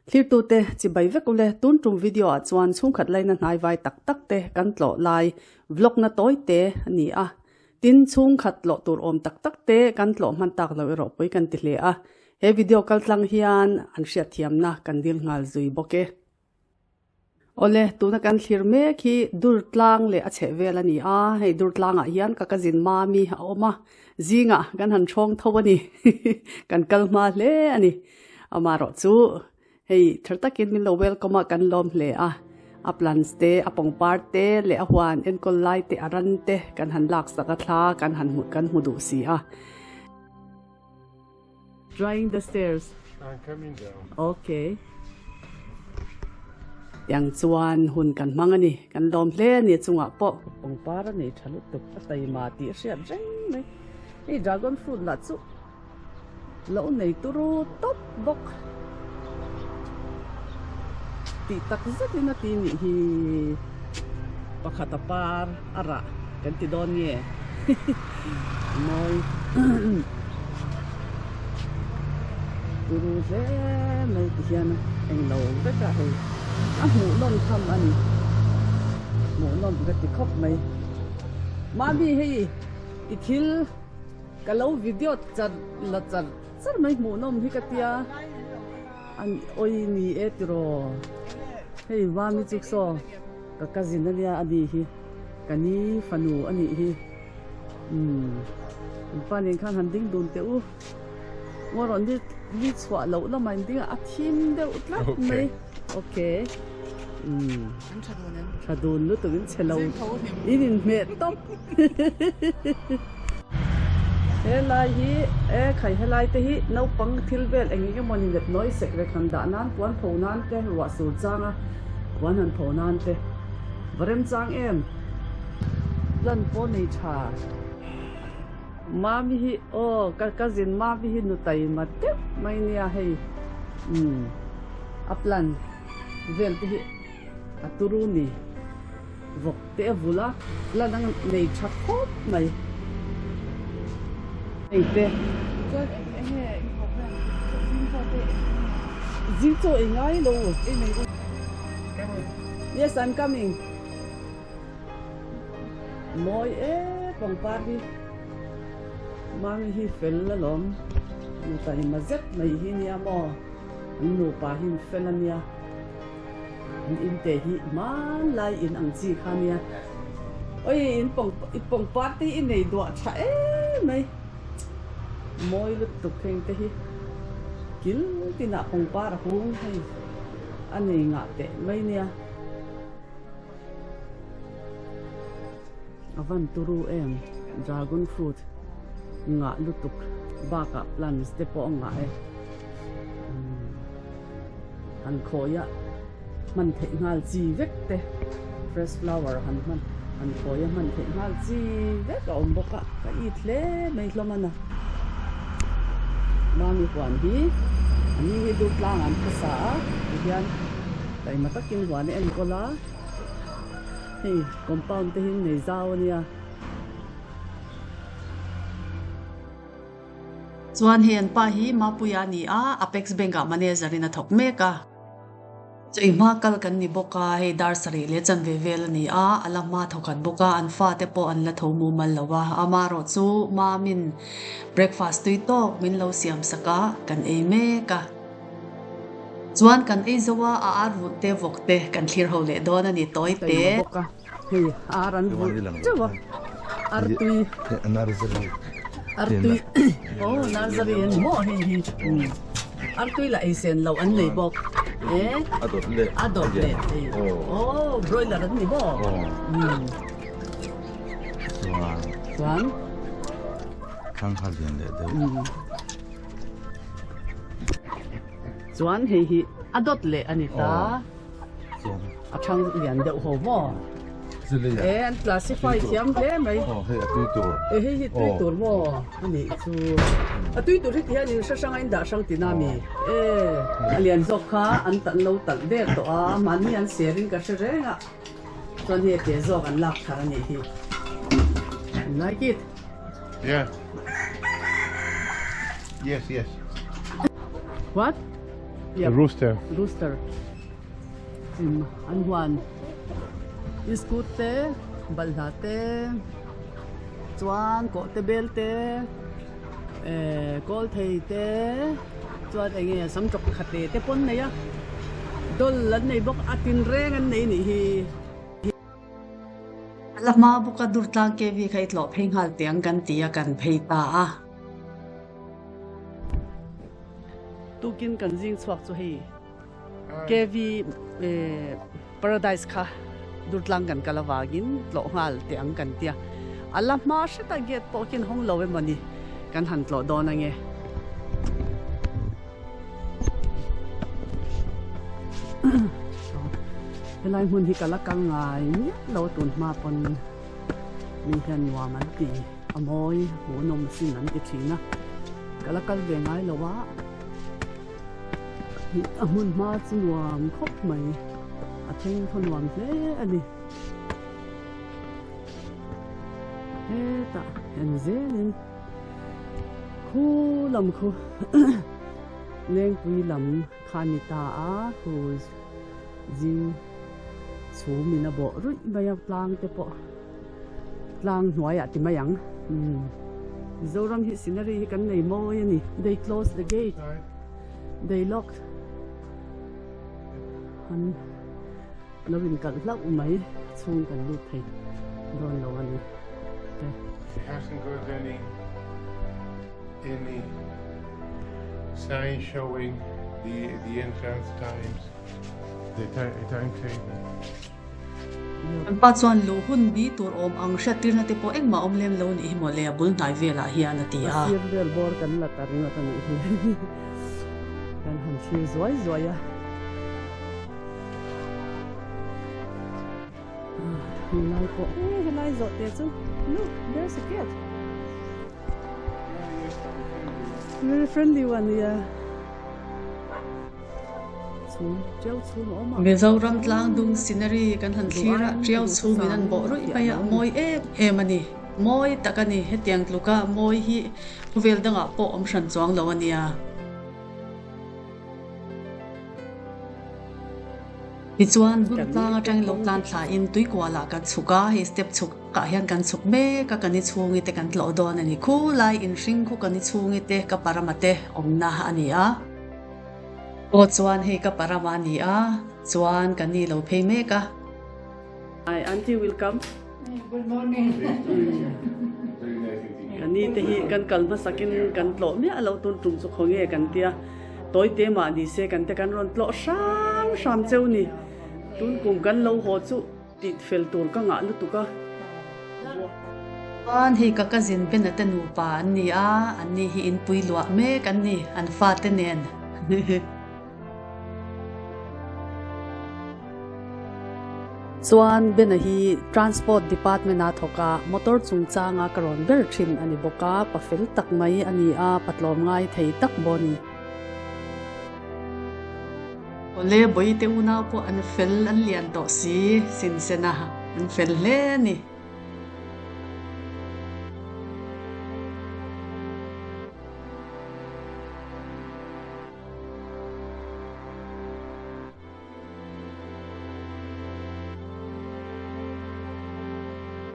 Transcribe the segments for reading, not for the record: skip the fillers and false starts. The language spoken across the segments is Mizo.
Thlirtute chibai vek ule, tun tum video ah chuan chhungkhat laina hnai vai tak tak te kan tlawh lai vlog na tawi te a ni a. Tin, chhungkhat tlawh tur awm tak tak te kan tlawh hman tak lo erawh pui kan ti hle a. He video kaltlang hian an hriatthiamna kan dil nghal zui bawk e. Awle, tuna kan thlir mek hi dur tlang leh a chheh vel a ni a, hei dur tlangah hian ka cousin Mami a awm a, zingah kan han ṭhawng tho a ni, kan kal hma hle a ni. Amaherawh chu hei ther takin min lo welcome a, kan lawm hle a, a plants te, a pawngpar te leh a huan enkawl lai te, a ran te kan han laksak a, thla kan han hmu kan hmu duh si a. Trying the stairs. I'm coming down. Okay. Yang chuan hun kan hmang a ni. Kan lawm hle a ni chungah pawh. Pangpar a nei tha lutuk a taima tih a hriat reng mai. Hei dragon fruit lah chu lo nei turu tawp bawk. Tih tak zetin a ti nih hi. Pakhat a par a rah kan ti dawn nge mawi turu hle mai ti hian eng lo vek a hei a hmuh nawm tham a ni hmuh nawm ka ti khawp mai mahni hei i thil ka lo video char la char char mai hmuh nawm hi ka tia. An awi ni e tiraw hei Vami chu saw ka cousin ania a ni hi ka ni fanu a nih hi umm an pa nen khan han ding dun teh u ngaw rawn ni ni chhuah loh lamah in ding a a thim deuh tlat mai okay umm tha dun lutuk in chhe lo in inhmeh tawp. Helai hi e khai helai te hi naupang thil vel eng eng emawni let nawi sek rek han dah nan puan pho nan te ruah sur chang a puan han pho nan te va rem chang em plan pawh nei tha mami hi aw ka cousin mami hi nu taima deuh mai nia hei umm a plan vel te hi a turu ni. Vawk te a vul a, la dang nei tha khawp mai. Hei te. Chuan eng eng nge i program zing chaw te eng eng nge? Zing chaw ei ngai lo. Yes, I'm coming. Mawi e pangpar hi. Mami hi fel alawm. Nuta i mazet mai hi nia maw. An nupa hi an fel ania. An in te hi hmanlai in ang chi kha nia. Oi in pawng i pawng party i nei duah tha em mai. Mawi lutuk heng te hi kil tinah pawng par a hung hei a nei ngah teh mai nia. A van turu em dragon fruit ngah lutuk bakah plants te pawh a ngah e. Han khawi a hman theih nghal chi vek te fresh flower han hman han khawi a hman theih nghal chi vek a awm bawk a ka it hle mai hlawm a na mami huan hi a ni hi dur tlang an khawsa a tihian taima takin huan a enkawl a hei compound te hi nei zau a nia. Chuan hei an pa hi Mapuia a ni a, Apex Bank ah manager in a thawk mek a. Chawi hma kal kan ni bawk a, hei dar sarih leh chanve vel a ni a, a la hma thawkhat bawk a, an fate pawh an la tho mumal lo a, amaherawh chu Mamin breakfast tui tawk min lo siam sak a, kan ei mek a. Chuan kan ei zo a, a ar vut te vawk te kan thlir ho leh dawn a ni tawi te. Hei ar an vulh teuh a, artui artui aw nursery a ni maw hei hi artui lah ei sen loh an nei bawk e a dawt leh hei aw broiler an ni maw chuan chuan hei hi a dawt leh a ni ta. A thang lian deuh ho maw? E an classify thiam hle mai. Hei a tui tur. E hei hi tui tur maw? A nih chu. A tui tur hi ti hian in hre hrang a in dah hrang tina mi? E a lian zawk kha an talh lo talh der tawh a, mahni an ser in ka hre reng a. Chuan hei a te zawk an lak thar a nih hi. You like it? Yeah. Yes, yes. What? The rooster. Rooster. Chim an huan. Iskut te, balhla te, chuan kawhte bel te, eh kawl thei te, chuan eng nge sam tawk khat te te pawn nei a. Dawl an nei bawk a, tinreng an nei nih hi. A la hma bawk a, Durtlang KV kha i tlawh phei nghal teh ang kan ti a, kan phei ta a. Tukin kan zing chhuak chu hei KV Paradise kha Durtlang kan kal avangin tlawh nghal teh ang kan ti a. A la hma hret a, gate pawh khian hawng lo emawni kan han tlawh dawn ange. Helai hmun hi ka la kal ngai miah lo tun hma pawn mi hian nuam an ti a mawi hmuhnawm sin an ti thin a ka la kal ve ngai lo a a hmun hma chu nuam khawp mai a thleng thaw nuam hle a ni hetah en zelin. Khu lam khu Lengpui lam kha ni ta a, khu zing chhum in a bawh ruih mai a, tlang te pawh tlang hnuaiah ti mai ang. Mizoram hi scenery hi kan nei mawi a ni. They close the gate, they lock an lo inkalh hlauh mai chhung kan lut thei dawn lo a ni. It hasn't got any any sign showing the the entrance times the timetable. Kan pa chuan luh hun bi tur awm ang hriat tirna te pawh engmah awm lem lo nih hi mawle a bul hnai velah hian a ti a. A sir vel bawr kan la ta ringawt a nih hi. Kan han thlir zuai zuai a. Helai pawh eh helai zawh te chu look there's a cat very friendly one yeah chhum tiau chhum a awm a Mizoram tlang dung scenery kan han thlir a tiau chhum in an bawh ruih mai a mawi em em a ni mawi tak a ni hetiang tluka mawi hi khawvel dangah pawh awm hran chuang lo a nia. Tichuan, bul tlang atangin lo tlan thlain tuikualah kan chhuk a, hei step chhuk ah hian kan chhuk mek a, kan i chhungi te kan tlawh dawn a ni. Khu lai inhring khu kan i chhungi te ka parama te awmna a ni a. Aw chuan hei ka parama a ni a, chuan kan ni lo phei mek a. Hi aunty will come. Good morning. Kan ni te hi kan kal hmasakin kan tlawh miah lo tun tum chu khaw nge kan tia tawi te mah ni se kan te kan rawn tlawh hram hram cheu ni tun kum kan lo haw chu tih fel tur ka ngah lutuk a. Chuan hei ka cousin Bena te nupa an ni a, an ni hi inpui luah mek an ni an fate nen. Chuan Bena hi Transport Department a thawk a, motor chungchanga ka rawn ber thin a ni bawk a, pa fel tak mai a ni a, pa tlawm ngai thei tak bawh a ni. Awle, Bawihte unau pawh an fel an lian tawh si, Sinsena an fel hle a ni.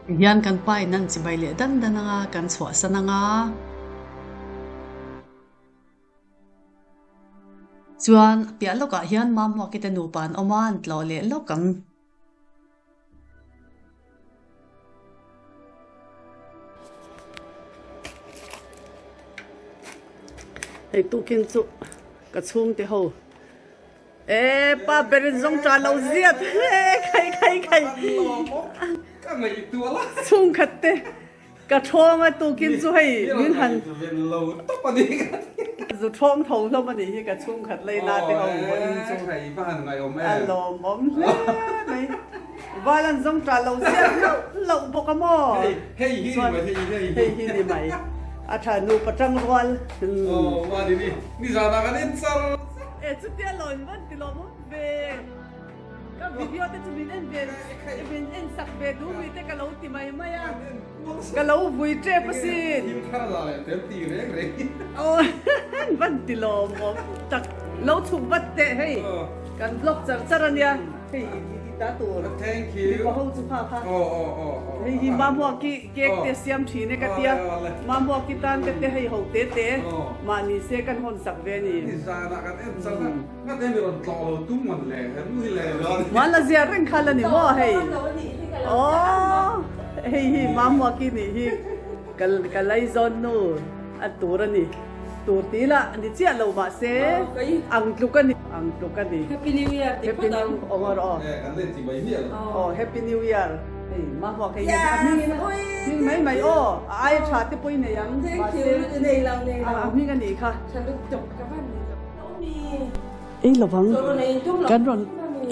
Tihian kan pa in an chibai leh dan dan anga kan chhuahsan anga. Chuan a piah lawkah hian Mamhmuaki te nupa an awm a, an tlawh leh lawk ang. Hei tukin chu ka chhungte ho e pa berin zawng ta lo ziat e khai khai khai chhungkhat te Ka thawng a tukin chu hei min han zu thawng tho hlawm a nih hi ka chhungkhat lei na te ho vawiin chu a lawmawm hle mai. Valan zawng ta lo ziah hlauh hlauh bawk a maw? Chuan hei hi ni mai a tha nupa tang rual. E chutia lawn van ti lawmawm ve. Ka video te chu min en ve min en sak ve duh mi te ka lo ti mai mai a ka lo vui tep asin. Thim thar la leh tel ti reng reng. Aw an van ti lawm awm tak. Lo chhuk vat teh hei kan vlog char char ania hei i ta tur mipa ho chu kha kha hei hi Mahmuaki cake te siam thin e ka tia Mahmuaki tan ka te hei ho te te mahni se kan hawn sak ve a ni. Mahla zia reng kha la ni maw hei aw hei hi Mahmuaki nih hi ka laizawn nu a tur a ni. Tur ti la ni chiah lo mahse ang tluk a ni. Ang tluk a ni. Happy New Year ti phawt ang. Aw ngawr aw. Kan len ti mai miah lo. Aw Happy New Year. Hei mahmuak hei a hming in hming mai mai aw a aia tha te pawh i nei ang mahse a hming a nih kha. Ei lovang kan rawn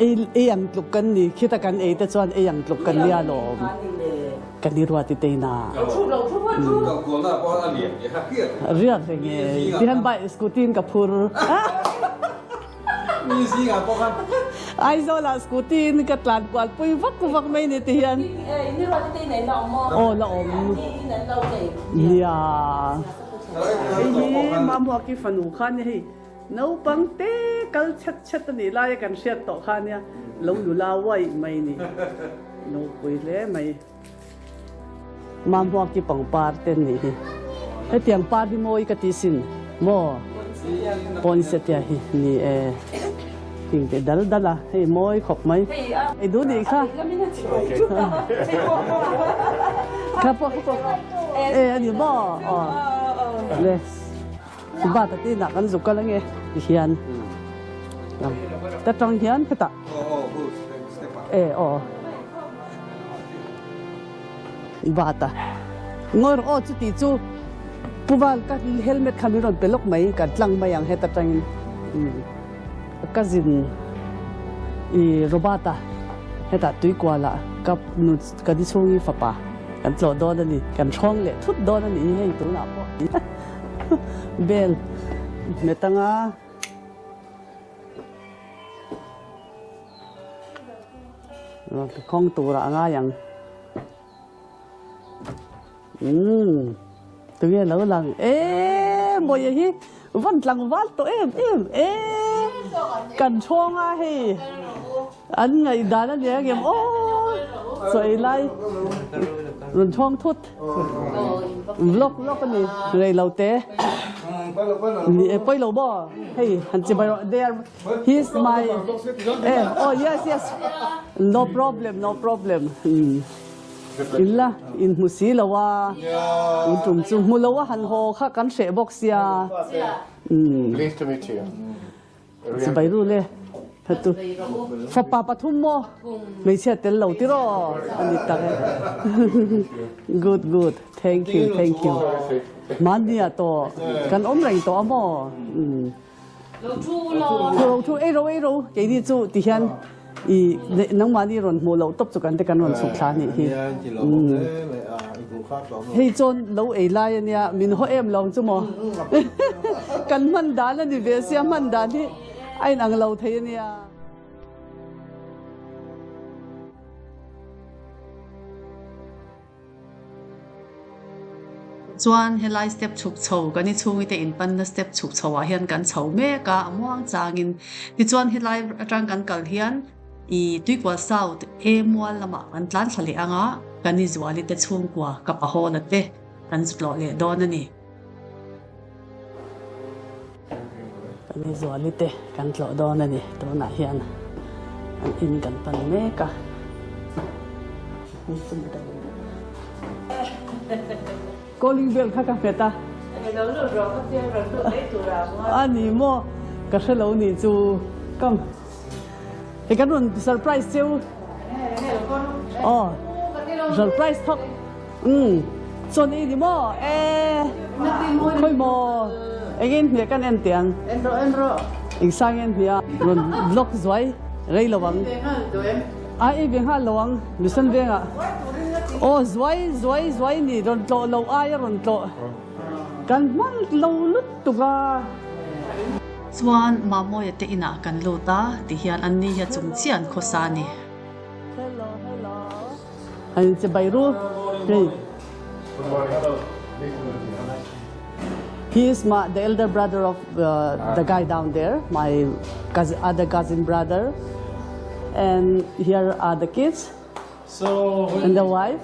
ei ei ang tluk kan ni khita kan ei te chuan ei ang tluk kan nia lawm. Kan i ruat i teina. Riak reng e. Tihian bike scooty in ka phur. Aizawl ah scooty in ka tlan kual pui vak vak mai ni tihian. Aw la awm. Nia. Hei hi Mambuaki fanu kha nia hei. Naupang te kal chhet chhet a nih laia kan hriat tawh kha nia lo nula uaih mai ni. Lo pui hle mai. Mambuaki pangpar te nih hi. Hetiang par hi mawi ka ti sin maw? Poinsettia hi ni e. Hing te dal dal a, hei mawi khawp mai. Ei duh nih kha. Kha pawh kha pawh. E a ni maw? Aw. Le. Bat a tinah kan zuk kal ange ti hian ta tang hian hetah e aw bat a ngawi rawh aw chuti chu Pu Val ka helmet kha min rawn pe lawk mai kan tlang mai ang heta tangin cousin i Robert a hetah tuikualah ka nu ka ni chhungi fapa kan tlawh dawn a ni kan hrawng leh thut dawn a nih hi hei tunah pawh. Bel hmet anga. Khawng turah a ngai ang. Umm tunge lo lang e Mawia hi van tlangval tawh em em e kan chhawng a hei an ngaihdan a nia ngem aw chaw lai rawn chhawng thut. Vlog lawk a ni rei lo te ni e pawi lo maw hei han chi mai rawh they are he is my eh oh yes yes no problem no problem in la in hmu si lo a un tum chu hmu lo a han haw kha kan hreh bawk sia Pleased to meet you. Chibai ru le Hatu fapa pathum maw hmeichhia tel lo tiraw a ni tak e Good good thank you thank you Mahnia tawh kan awm reng tawh a maw Lo thu ei ro ei ro keini chu ti hian i nangmahni rawn hmuh loh tawp chu kan te kan rawn chhuk thla a nih hi Hei chuan lo ei lai a nia min haw em lo chu maw kan hman dan a ni ve sia hman dan hi a inang lo thei a nia. Chuan helai step chhuk chho kan i chhungite inpanna step chhuk chho ah hian kan chho mek a, a muang changin. Tichuan helai atang kan kal hian i Tuikual South e mual lamah kan tlan thla leh ang a, kan i zuali te chhungkua ka pahawla te kan tlawh leh dawn a ni. Kan i zuali te kan tlawh dawn a ni. Tunah hian an in kan pan mek a. Calling bell kha ka hmet a. A ni maw? Ka hre lo nih chu. Come. Hei kan rawn surprise cheu. Aw. Surprise thawk. Umm chuan i ni maw e khawi maw eng in hmeh kan en teh ang eng sang en hmeh a rawn vlog zuai rei lo ang a ei ve nghal lo ang mission vengah aw zuai zuai zuai ni rawn tlawh lo aia rawn tlawh kan hman lo lutuk a. Chuan Mamawia te inah kan lut a tihian an ni hi a chung chiah an khawsa a ni. Hello hello. An in chibai ru hei. He is my the elder brother of uh, the guy down there, my cousin, other cousin brother. And here are the kids. So and the wife.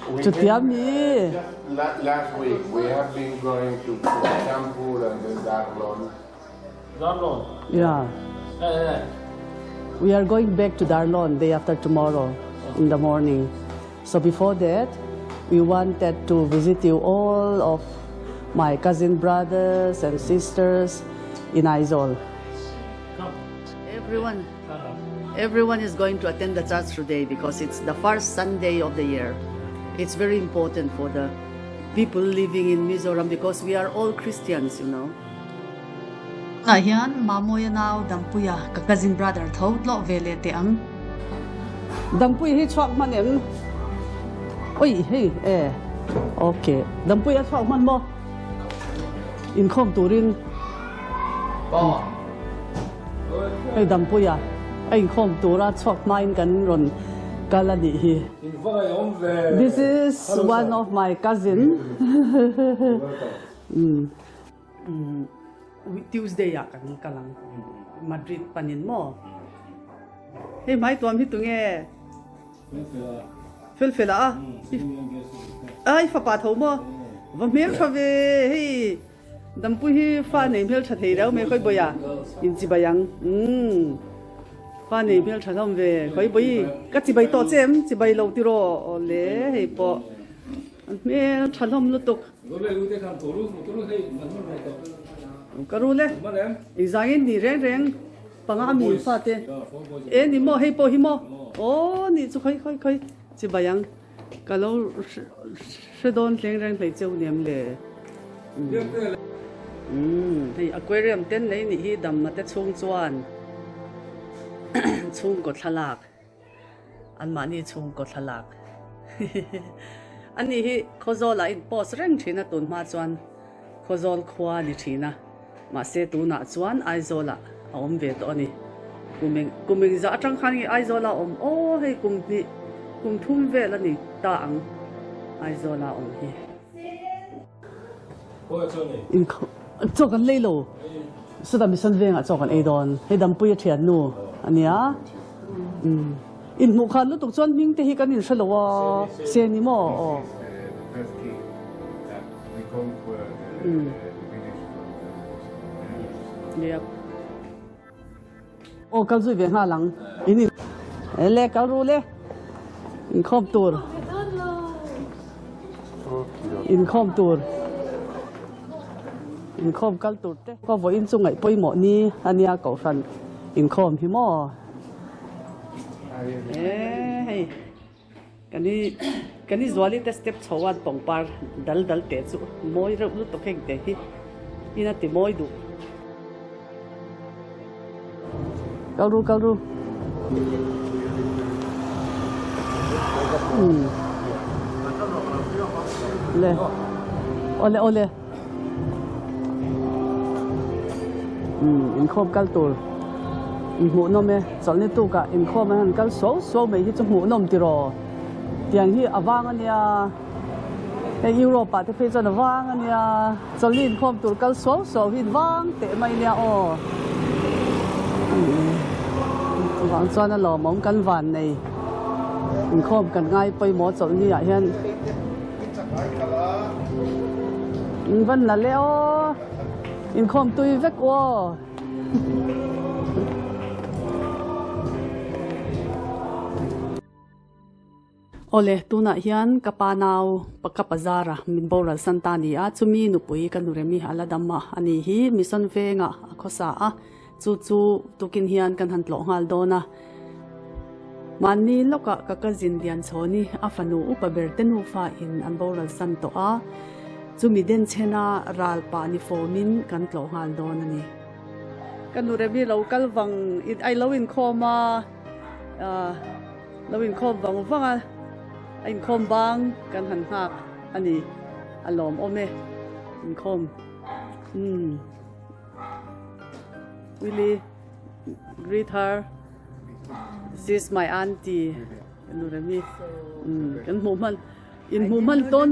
We Chutia came mi. just last week we have been going to Champur and then Darlon. Darlon. Yeah. Eh, eh. We are going back to Darlon day after tomorrow in the morning. So before that, we wanted to visit you all of my cousin brothers and sisters in Aizawl. Come. Everyone, everyone is going to attend the church today because it's the first Sunday of the year. It's very important for the people living in Mizoram because we are all Christians, you know. Tunah hian Mamawia nau Dampuia ka cousin brother tho tlawh ve leh teh ang. Dampui hi chhuak hman em? Oi hei e ok Dampui a chhuak hman maw? Inkhawm turin hei Dampuia a inkhawm tura chhuak hmain kan rawn kal a nih hi. This is one of my cousin. Tuesday ah kan kal ang Madrid panin maw hei hmai tuam hi tunge Felfel a a i fapa tho maw va hmel tha ve hei dampui hi fa nei hmel tha thei reuh mai khawi bawi ah in chibai ang umm fa nei hmel tha hlawm ve khawi bawi ka chibai tawh che em chibai lo tiraw awle hei pawh an hmel tha hlawm lutuk. Ka rul e, engzangin ni reng reng panga mi fate e ni maw hei pawh hi maw aw ni chu khawi khawi khawi chibai ang ka lo hre dawn hleng reng hlei cheu ni em le umm hei aquarium ten nei nih hi damna te chhung chuan chhungkaw thlalak. Anmahni chhungkaw thlalak Ani hi Khawzawl ah in post reng thin a tun hma chuan Khawzawl khua a ni thin a, mahse tunah chuan Aizawl ah a awm ve tawh a ni. Kum eng kum engzah atang khan nge Aizawl ah a awm aw hei kum hnih kum thum vel a ni ta ang Aizawl ah a awm hi. Chaw kan lei lo. Sawta mission vengah chaw kan ei dawn. Hei Dampui a thian nu a nia. Inhmuh khan lutuk chuan hming te hi kan inhre lo a. Se ni maw? Aw. Yep. Aw kal zui ve nghal ang. In in le kal ru le. Inkhawm tur. Inkhawm tur. Inkhawm kal tur te. Ka vawiin chu ngaih pawimawh ni ania kohhran inkhawm hi maw. E hei kan i kan i zuali te step chho a pangpar dal dal teh chu mawi reuh lutuk heng te hi ina ti mawi duh. Kal ru kal ru. Um. Le. Ole ole. Um inkhawm kal tur. In hmuh nawm e. Chawlhni tukah inkhawm an han kal suau suau mai hi chu hmuh nawm tiraw. Tiang hi a vang ania. Hei Europe ah te phei chuan a vang a nia, chawlhni inkhawm tur kal suau suau hi vang teh mai nia aw. Chuvang chuan a lawmawm kan van nei inkhawm kan ngai pawimawh chawlhni ah hian in van la le aw, inkhawm tui vek aw. Awle, tunah hian ka pa nau ka bazar a min boral san ta a ni a, chumi nupui ka nu Remi a la dam a a ni hi Mission vengah a khawsa a, chu chu tukin hian kan han tlawh nghal dawn a. Mahni lawkah ka cousin lian chhawn hi a fanu upa ber te nufa in an boral san tawh a, chumi denchhena ral pah ni fawmin kan tlawh nghal dawn a ni. Ka nu Remi lo kal vang ai lo inkhawm a. Lo inkhawm vang vang a, a inkhawm bang kan han nghak a ni, a lawmawm e, inkhawm umm Willy greet her she is my auntie ka nu Remi umm kan hmuh hman. In hmuh hman tawn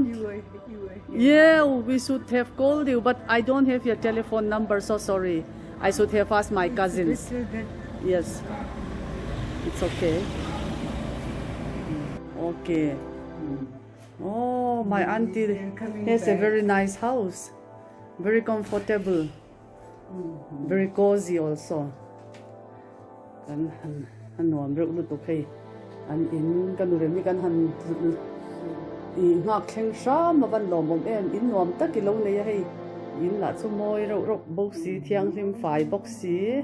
Yeah, we should have called you but I don't have your telephone number so sorry. I should have asked my cousins. Yes. It's okay. Okay. Oh, my auntie has a very nice house. Very comfortable. Very cozy also. Kan han a nuam reuh lutuk hei. An in ka nu rem hi kan han i nghak thleng hram a van lawmawm em. In nuam tak i lo nei a hei. In lah chu mawi reuh reuh bawk si, thianghlim fai bawk si.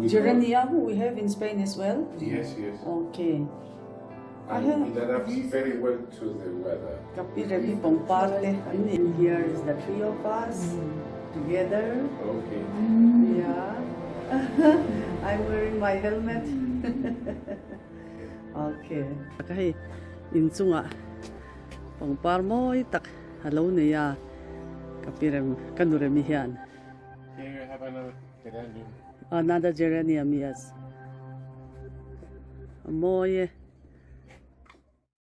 Geranium we have in Spain as well? Yes, yes. Okay. And it adapts very well to the weather. Ka pi rem hi pangpar te an ni. Here is the three of us together. Okay. Yeah. I'm wearing my helmet. Okay. Ka hei inchungah pangpar mawi tak a lo nei a ka pi rem ka nu remi hian. Here you have another geranium. Another geranium, yes. A mawi e.